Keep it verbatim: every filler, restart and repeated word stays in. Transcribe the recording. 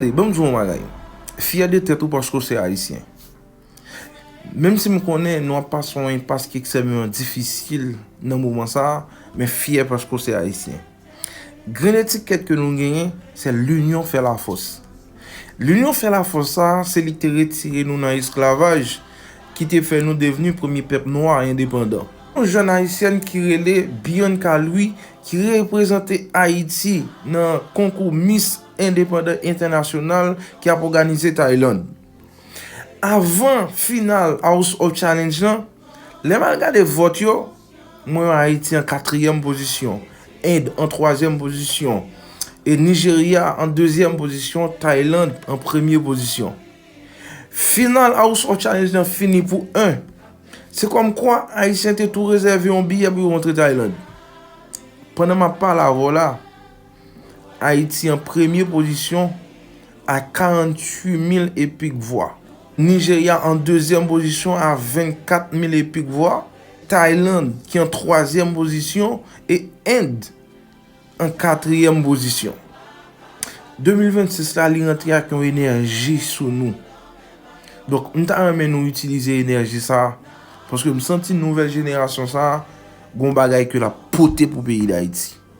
Ban m di w yon bagay. Fyè de tèt ou paske w se Ayisyen. Menm si m konnen nou ap pase yon enpas ki ekstrèmeman difisil nan moman sa a, men fyè paske w se Ayisyen. Grenn etikèt ke nou genyen, se l'union fait la force. L'union fait la force sa a, se li ki te retire nou nan esklavaj, ki te fè nou devni premye pèp nwa endepandan. Yon jèn ayisyèn ki rele Bianca Louis, ki reprezante Ayiti nan konkou Miss Endepandan Entènasyonal ki ap òganize Tayland. Avan final House of Challenge lan, lè m al gade vòt yo, mwen wè Ayiti an katriyèm pozisyon, End an twazyèm pozisyon, e Nijerya an dezyèm pozisyon, Tayland an premye pozisyon. Final House of Challenge lan fini pou en. Se kòmkwa Ayisyen te tou rezève yon biyè pou yo rantre Tayland. Pandan m ap pale avè w la, Ayiti an premye pozisyon a karanntuit mil epik vwa. Nijerya an dezyèm pozisyon a vennkat mil epik vwa. Tayland ki an twazyèm pozisyon e End an katriyèm pozisyon. De mil vennsis la, li rantre ak yon enèji sou nou. Donk, m ta renmen nou itilize enèji sa a, paske m santi nouvèl jenerasyon sa a gon bagay ke l ap pote pou peyi Dayiti.